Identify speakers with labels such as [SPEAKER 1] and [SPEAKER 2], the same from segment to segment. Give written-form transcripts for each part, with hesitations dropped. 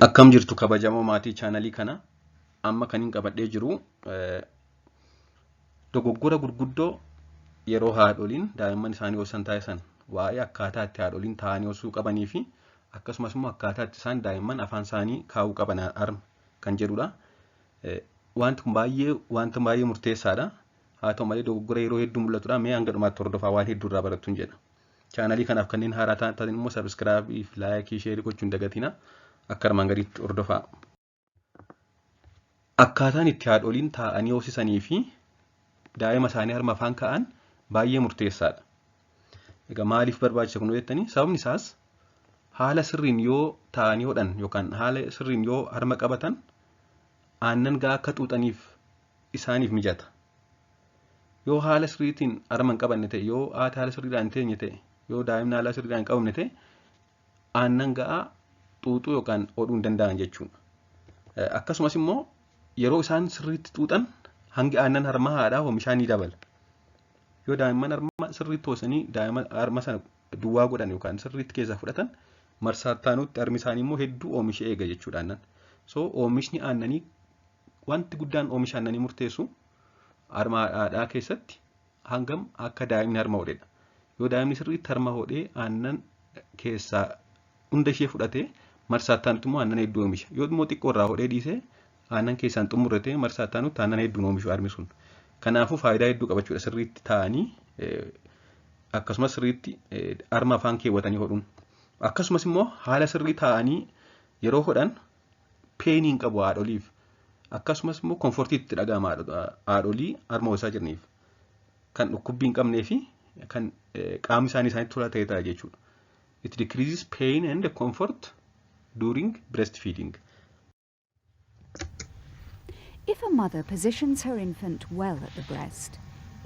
[SPEAKER 1] Akkam jirtu kabajamoo maatii chaanalii kana? Amma kan hin qabadhee jiru dogoggora gurguddoo yeroo haadholiin daa'imman isaanii hoosisan taasisan, waa'ee akkaataa itti haadholiin taa'anii hoosisuu qabanii fi akkasumas immoo akkaataa itti isaan daa'imman afaan isaanii kaa'uu qaban harma kan jedhudha. Wanti kun baay'ee wanta baay'ee murteessaadha. Haa ta'u malee, dogoggora yeroo hedduu mul'atudha. Mee hanga dhumaatti hordofaa, waan hedduu irraa barattuun jedha. Chaanalii kanaaf kanneen haaraa ta'an immoo subscribe fi like, share gochuun dagatina. Akka armaan gadiitti hordofaa. Akkaataan itti haadholiin taa'anii hoosisanii fi daa'ima isaanii harma afaan kaa'an baay'ee murteessaadha. Egaa maaliif barbaachisa kun jettanii, sababni isaas haala sirriin yoo taa'anii hodhan yookaan haala sirriin yoo harma qabatan aannan gahaa akka xuuxaniif isaaniif mijata. Yoo haala sirriitiin harma hin qabanne ta'e, yoo haati haala sirriidhaan hin teenye ta'e, yoo daa'imni haala sirriidhaan hin qabamne ta'e, aannan gahaa xuuxuu yookaan hodhuu hin danda'an jechuudha. Akkasumas immoo yeroo isaan sirriitti xuuxan hangi aannan harma haadhaa oomishaa ni dabala. Yoo daa'imman harma sirriitti hoosanii daa'ima harma sana duwwaa godhan yookaan sirriitti keessaa fudhatan, marsaa itti harmi isaanii immoo hedduu oomisha eega jechuudha aannan. So oomishni aannanii, wanti guddaan oomisha aannanii murteessu harma haadhaa keessatti hangam akka daa'imni harma hodhedha. Yoo daa'imni sirriitti harma hodhee aannan keessaa hunda ishee fudhatee, marsaa itti aanutti immoo aannan hedduu oomisha. Yoo immoo xiqqoo irraa hodhee dhiisee aannan keessaan xumurre ta'e, marsaa itti aanutti aannan hedduun oomishu harmi sun. Kanaafuu faayidaa hedduu qabachuudha sirriitti taa'anii akkasumas sirriitti harma afaan keewwatanii hodhuun. Akkasumas immoo haala sirrii taa'anii yeroo hodhan pain hin qabu haadholiif. Akkasumas immoo comfort itti dhaga'ama haadholii harma hoosisaa jiraniif. Kan dhukkubbii hin qabnee fi kan qaamni isaanii isaanitti tola ta'e ta'a jechuudha. It decreases pain and comfort during breastfeeding.
[SPEAKER 2] If a mother positions her infant well at the breast,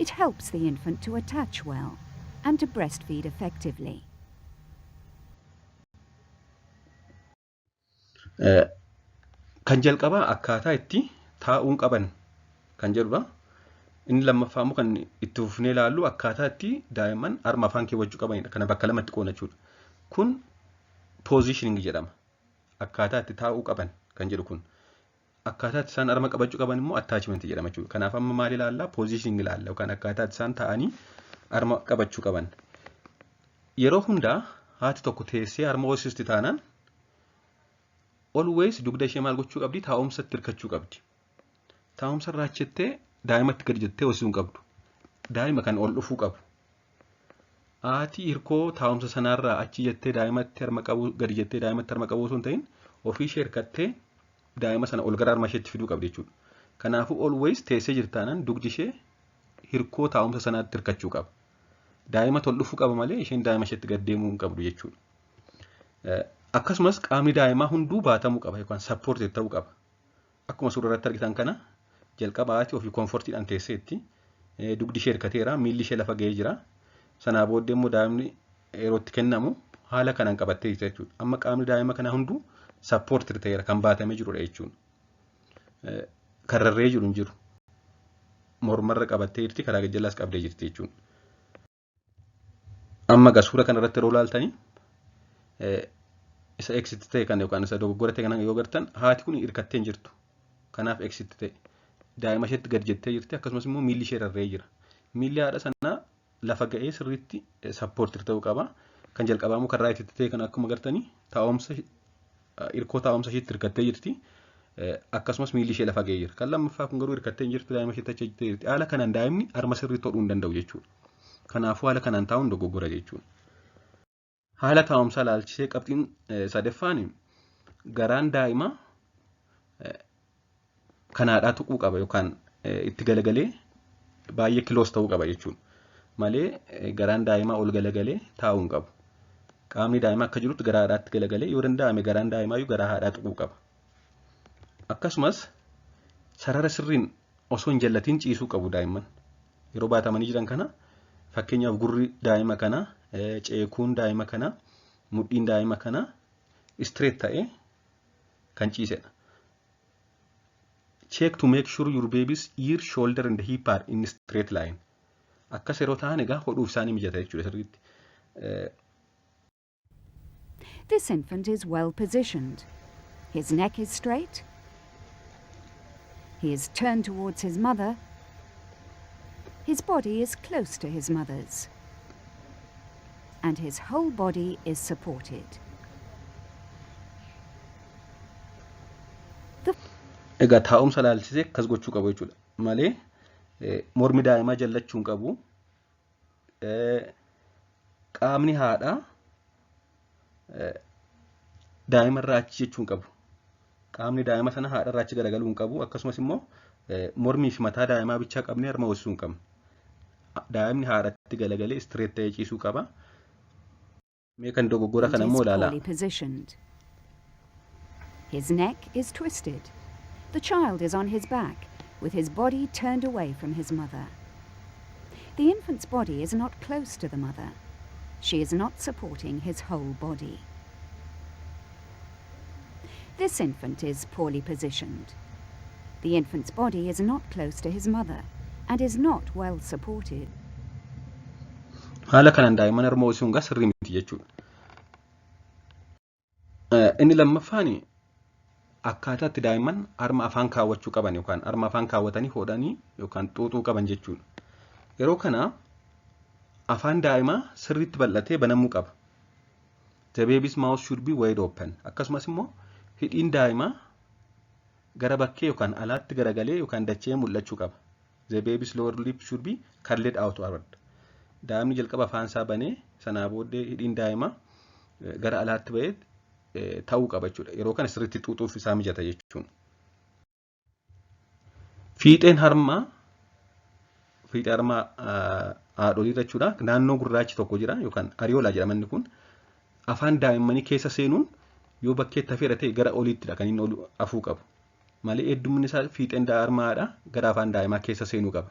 [SPEAKER 2] it helps the infant to attach well and to breastfeed effectively.
[SPEAKER 1] Kan jalqabaa akkaataa itti taa'uun qaban kan jedhudha. Inni lammaffaa immoo kan itti fufnee ilaallu akkaataa itti daa'imman harma afaan keewwachuu qabanidha. Kana bakka lamatti qoodna jechuudha. Kun positioning jedhama. Akkaataa itti taa'uu qaban kan jedhu kun. Akkaataa itti isaan harma qabachuu qaban immoo attachment jedhama jechuudha. Kanaaf amma maal ilaallaa? Positioning ilaalla yookaan akkaataa itti isaan taa'anii harma qabachuu qaban. Yeroo hundaa haati tokko teessee harma hoosisti taanaan, always dugda ishee maal gochuu qabdi? Taa'umsatti hirkachuu qabdi. Taa'umsa irraa achittee daa'imatti gadi jettee hoosisuu hin qabdu. Daa'ima kan ol dhufuu qabu. Haati hirkoo taa'umsa sanaarraa achi jettee daa'imatti harma qabu, gadi jettee daa'imatti harma qabuu osoo hin ta'in, ofii ishee hirkattee daa'ima sana ol gara harma isheetti fiduu qabdi jechuudha. Kanaafuu always teessee jirtaanaan dugdi ishee hirkoo taa'umsa sanaatti hirkachuu qaba. Daa'ima ol dhufuu qaba malee isheen daa'ima isheetti gad deemuu hin qabdu jechuudha. Akkasumas qaamni daa'imaa hunduu baatamuu qaba yookaan support ta'uu qaba. Akkuma suura irratti argitan kana, jalqaba haati ofii comfortiidhaan teesseetti. Dugdi ishee hirkateera, miilli ishee lafa ga'ee jira. Sanaa booddee immoo daa'imni yeroo itti kennamu haala kanaan qabattee jirti jechuudha. Amma qaamni daa'ima kanaa hunduu support ta'eera, kan baatamee jirudha jechuudha. Kan rarra'ee jiru hin jiru. Mormarra qabattee jirti, karaa gajjallaas qabdee jirti jechuudha. Amma egaa suura kana irratti yeroo ilaaltanii isa X itti ta'e kana yookaan isa dogoggora ta'e kana yoo gartan, haati kun hirkattee hin jirtu. Kanaaf X itti ta'e. Daa'ima isheetti gad jettee jirti, akkasumas immoo miilli ishee rarra'ee jira. Miilli haadha sanaa lafa ga'ee sirriitti support ta'uu qaba. Kan jalqabaa immoo kan right itti ta'e kana akkuma gartanii taa'umsa, hirkoo taa'umsa isheetti hirkattee jirti. Akkasumas miilli ishee lafa ga'ee jira. Kan lammaffaa kun garuu hirkattee hin jirtu, daa'ima isheetti achi jettee jirti. Haala kanaan daa'imni harma sirriitti hodhuu hin danda'u jechuudha. Kanaafuu haala kanaan taa'uun dogoggora jechuudha. Haala taa'umsaa ilaalchisee qabxiin sadaffaan garaan daa'imaa kan haadhaa tuquu qaba yookaan itti galagalee baay'ee close ta'uu qaba jechuudha. Malee garaan daa'imaa ol galagalee taa'uu hin qabu. Qaamni daa'imaa akka jirutti gara haadhaatti galagalee, yoo danda'ame garaan daa'imaa garaa haadhaa tuquu qaba. Akkasumas sarara sirriin osoo hin jallatiin ciisuu qabu daa'imman. Yeroo baatamanii jiran kana, fakkeenyaaf gurri daa'ima kanaa, ceekuun daa'ima kanaa, mudhiin daa'ima kanaa straight ta'ee kan ciisedha. Check to make sure your baby's ear, shoulder and hip are in straight line. Akkas yeroo ta'an egaa hodhuuf isaanii mijata jechuudha sirriitti.
[SPEAKER 2] This infant is well positioned. His neck is straight. He is turned towards his mother. His body is close to his mother's. And his whole body is supported. The
[SPEAKER 1] Egaa taa'umsa ilaalchisee akkas gochuu qabu jechuudha. Malee mormi daa'imaa jallachuu hin qabu. Qaamni haadhaa daa'ima irraa achi jechuu hin qabu. Qaamni daa'ima sana haadha irraa achi garagaluu hin qabu. Akkasumas immoo mormii fi mataa daa'imaa bichaa qabnee harma hoosisuu hin qabnu. Daa'imni haadhatti galagalee straight ta'ee ciisuu qaba. Mee kan dogoggora kana
[SPEAKER 2] is
[SPEAKER 1] immoo ilaalaa.
[SPEAKER 2] Poorly positioned. His neck is twisted. The child is on his back, with his body turned away from his mother. The infant's body is not close to the mother. She is not supporting his whole body. This infant is poorly positioned. The infant's body is not close to his mother and is not well supported.
[SPEAKER 1] Haala kanaan daa'imman harma hoosisuun gaa sirrii miti jechuudha. Inni lammaffaan akkaataa itti daa'imman harma afaan kaawwachuu qaban yookaan harma afaan kaawwatanii hodhanii yookaan xuuxuu qaban jechuudha. Yeroo kana afaan daa'imaa sirriitti bal'atee banamuu qaba. The baby's mouth should be wide open. Akkasumas immoo hidhiin daa'imaa gara bakkee yookaan alaatti garagalee yookaan dachee mul'achuu qaba. The baby's lower lip should be curled outward. Daa'imni jalqaba afaan isaa banee sanaa booddee hidhiin daa'imaa gara alaatti ba'ee ta'uu qaba jechuudha. Yeroo kana sirriitti xuuxuuf isaa mijata jechuudha. Fiixeen harmaa, fiixee harmaa haadholii jechuudha. Naannoo gurraachi tokko jira yookaan areola jedhama inni kun. Afaan daa'immanii keessa seenuun yoo bakkeetti hafeera ta'e gara oliittidha kan inni ol afuu qabu. Malee heddumminni isaa fiixeen harmaadha gara afaan daa'imaa keessa seenuu qaba.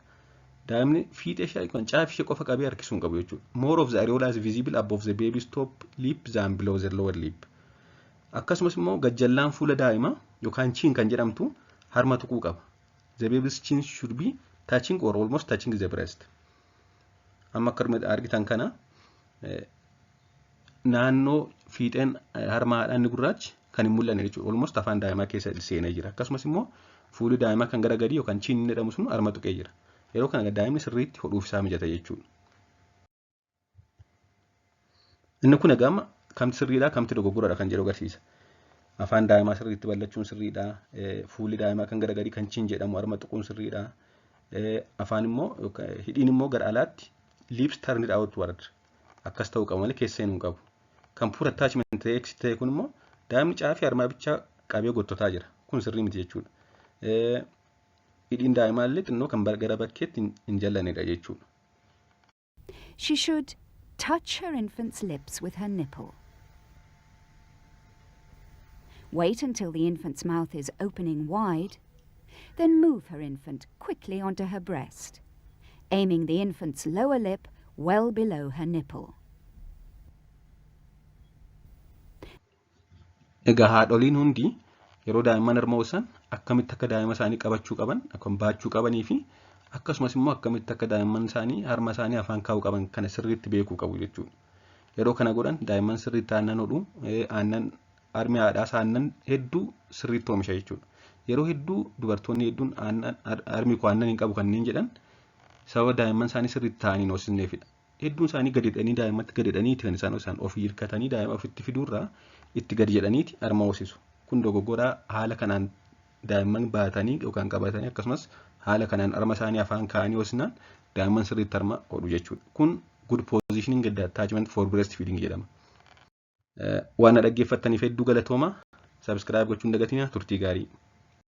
[SPEAKER 1] Daa'imni fiixee ishee yookaan caafii ishee qofa qabee harkisuu hin qabu jechuudha. More of the areola is visible above the baby's top lip than below the lower lip. Akkasumas immoo gajjallaan fuula daa'imaa yookaan chin kan jedhamtu harma tuquu qaba. The baby's chin should be touching or almost touching the breast. Amma akka argitan kana naannoo fiixeen harma haadhaa inni gurraachi kan hin mul'anne jechuudha. Almost afaan daa'imaa keessa seenee jira. Akkasumas immoo fuulli daa'imaa kan gara gadii yookaan chin inni jedhamu sun harma tuqee jira. Yeroo kana daa'imni sirriitti hodhuuf isaa mijata jechuudha. Inni kun egaa amma kamti sirriidha, kamti dogoggoradha kan jedhu agarsiisa. Afaan daa'imaa sirriitti bal'achuun sirriidha. Fuulli daa'imaa kan gara gadii kan chin jedhamu harma tuquun sirriidha. Afaan immoo, hidhiin immoo gara alaatti, lips turned outward, akkas ta'uu qaba malee keessa seenuu hin qabu. Kan poor attachment ta'e ta'e kun immoo daa'imni caafii harmaa bichaa qabee gottotaa jira. Kun sirrii miti jechuudha. Hidhiin daa'imaa illee xinnoo kan gara bakkeetti hin jallanedha jechuudha.
[SPEAKER 2] She should touch her infant's lips with her nipple. Wait until the infant's mouth is opening wide, then move her infant quickly onto her breast, aiming the infant's lower lip well below her nipple.
[SPEAKER 1] Egaa haadholiin hundi yeroo daa'imman harma hoosisan akkamitti akka daa'ima isaanii qabachuu qaban, akkam baachuu qabanii fi akkasumas immoo akkamitti akka daa'imman isaanii harma isaanii afaan kaa'uu qaban kana sirriitti beekuu qabu jechuudha. Yeroo kana godhan daa'imman sirriitti aannan hodhu, aannan harmi haadhaas aannan hedduu sirriitti oomisha jechuudha. Yeroo hedduu dubartoonni hedduun aannan harmi koo aannan hin qabu kanneen jedhan sababa daa'imman isaanii sirriitti taa'anii hin hoosisneefidha. Hedduun isaanii gadi jedhanii, daa'immatti gadi jedhaniiti kan isaan hoosisan. Ofii hirkatanii daa'ima ofitti fiduurraa itti gadi jedhaniiti harma hoosisu. Kun dogoggoraa. Haala kanaan daa'imman baatanii yookaan qabatanii akkasumas haala kanaan harma isaanii afaan kaa'anii hoosisnaan daa'imman sirriitti harma hodhu jechuudha. Kun good positioning and attachment for breastfeeding jedhama. Waan na dhaggeeffattaniif hedduu galatooma. Subscribe gochuun dagatinaa. Turtii gaarii.